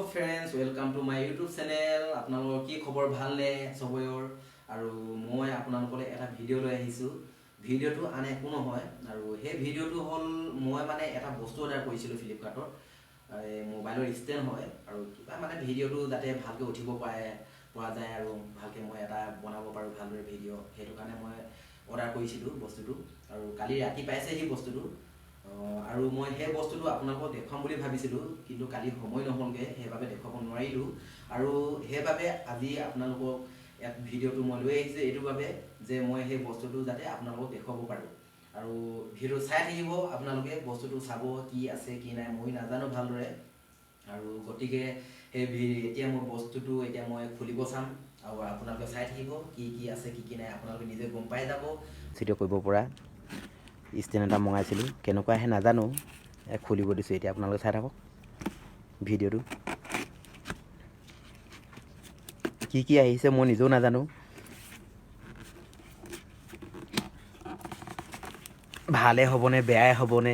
Friends, welcome to my YouTube channel. আপোনালোকৰ কি খবৰ, ভালনে চবৰে? আৰু মই আপোনালোকলৈ এটা ভিডিঅ' লৈ আহিছোঁ। ভিডিঅ'টো আন একো নহয় আৰু সেই ভিডিঅ'টো হ'ল, মই মানে এটা বস্তু অৰ্ডাৰ কৰিছিলোঁ ফ্লিপকাৰ্টত। এই মোবাইলৰ ষ্টেণ্ড হয় আৰু কিবা মানে ভিডিঅ'টো যাতে ভালকৈ উঠিব পাৰে পৰা যায় আৰু ভালকৈ মই এটা বনাব পাৰোঁ ভালদৰে ভিডিঅ', সেইটো কাৰণে মই অৰ্ডাৰ কৰিছিলোঁ বস্তুটো। আৰু কালি ৰাতি পাইছেহি বস্তুটো আৰু মই সেই বস্তুটো আপোনালোকক দেখুৱাম বুলি ভাবিছিলোঁ, কিন্তু কালি সময় নহ'লগৈ, সেইবাবে দেখুৱাব নোৱাৰিলোঁ। আৰু সেইবাবে আজি আপোনালোকক ইয়াত ভিডিঅ'টো মই লৈ আহিছোঁ এইটো বাবে যে মই সেই বস্তুটো যাতে আপোনালোকক দেখুৱাব পাৰোঁ। আৰু ভিডিঅ' চাই থাকিব আপোনালোকে, বস্তুটো চাব কি আছে কি নাই, ময়ো নাজানো ভালদৰে। আৰু গতিকে সেই এতিয়া মই বস্তুটো এতিয়া মই খুলিব চাম আৰু আপোনালোকে চাই থাকিব কি কি আছে কি কি নাই, আপোনালোকে নিজে গম পাই যাব। ভিডিঅ' কৰিব পৰা ষ্টেণ্ড এটা মঙাইছিলোঁ, কেনেকুৱা আহে নাজানো, খুলিব দিছোঁ এতিয়া, আপোনালোকে চাই থাকক ভিডিঅ'টো। কি কি আহিছে মই নিজেও নাজানো, ভালে হ'বনে বেয়াই হ'বনে।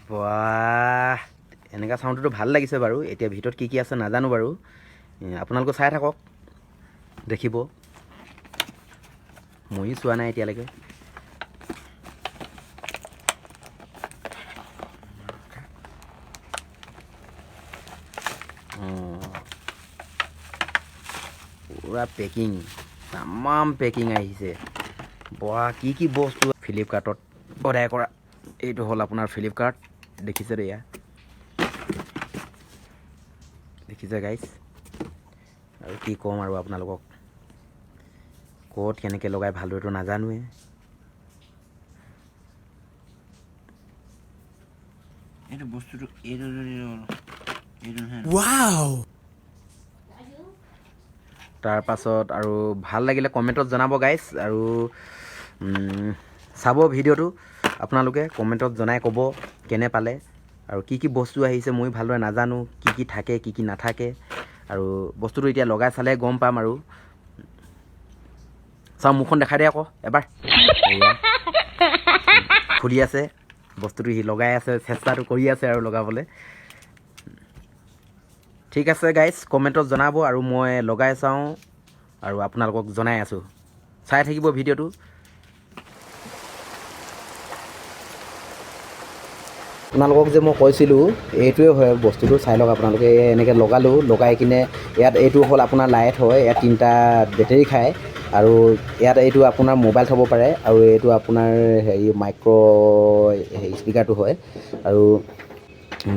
বাহ, এনেকুৱা চাউণ্ডটোতো ভাল লাগিছে বাৰু। এতিয়া ভিতৰত কি কি আছে নাজানো বাৰু, আপোনালোকে চাই থাকক, দেখিব। ময়ো চোৱা নাই এতিয়ালৈকে। পূৰা পেকিং, তামাম পেকিং আহিছে। বাহ, কি কি বস্তু ফ্লিপকাৰ্টত অৰ্ডাৰ কৰা। এইটো হ'ল আপোনাৰ ফ্লিপকাৰ্ট, দেখিছে এয়া, দেখিছে গাইজ। আৰু কি ক'ম আৰু আপোনালোকক, ক'ত কেনেকৈ লগাই ভালদৰেতো নাজানোৱে। এইটো বস্তুটো এইটো যদি এইটো নহয়। তাৰপাছত আৰু ভাল লাগিলে কমেণ্টত জনাব গাইজ, আৰু চাব ভিডিঅ'টো আপোনালোকে, কমেণ্টত জনাই ক'ব কেনে পালে আৰু কি কি বস্তু আহিছে। ময়ো ভালদৰে নাজানো কি কি থাকে কি কি নাথাকে, আৰু বস্তুটো এতিয়া লগাই চালে গম পাম। আৰু চাওঁ, মুখখন দেখাই দে আকৌ এবাৰ। এয়া খুলি আছে বস্তুটো, সি লগাই আছে, চেষ্টাটো কৰি আছে আৰু লগাবলৈ। ঠিক আছে গাইজ, কমেণ্টত জনাব আৰু মই লগাই চাওঁ আৰু আপোনালোকক জনাই আছোঁ। চাই থাকিব ভিডিঅ'টো। আপোনালোকক যে মই কৈছিলোঁ এইটোৱে হয় বস্তুটো, চাই লওক আপোনালোকে। এই এনেকৈ লগালোঁ, লগাই কিনে ইয়াত এইটো হ'ল আপোনাৰ লাইট হয়, ইয়াত 3টা বেটেৰী খায়। আৰু ইয়াত এইটো আপোনাৰ মোবাইল থ'ব পাৰে, আৰু এইটো আপোনাৰ হেৰি মাইক্ৰ' হেৰি স্পীকাৰটো হয়। আৰু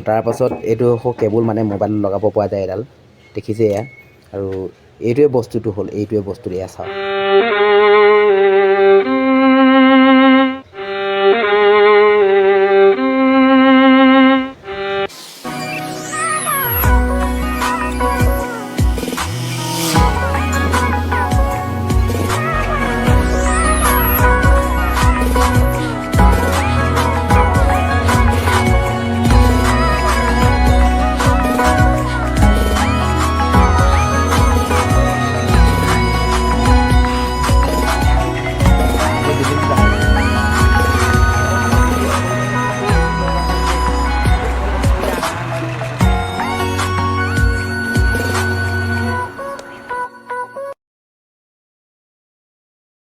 তাৰপাছত এইটো কেবুল মানে মোবাইল লগাব পৰা যায় এডাল, দেখিছে এয়া। আৰু এইটোৱে বস্তুটো হ'ল, এইটোৱে বস্তুটো এয়া চাওক।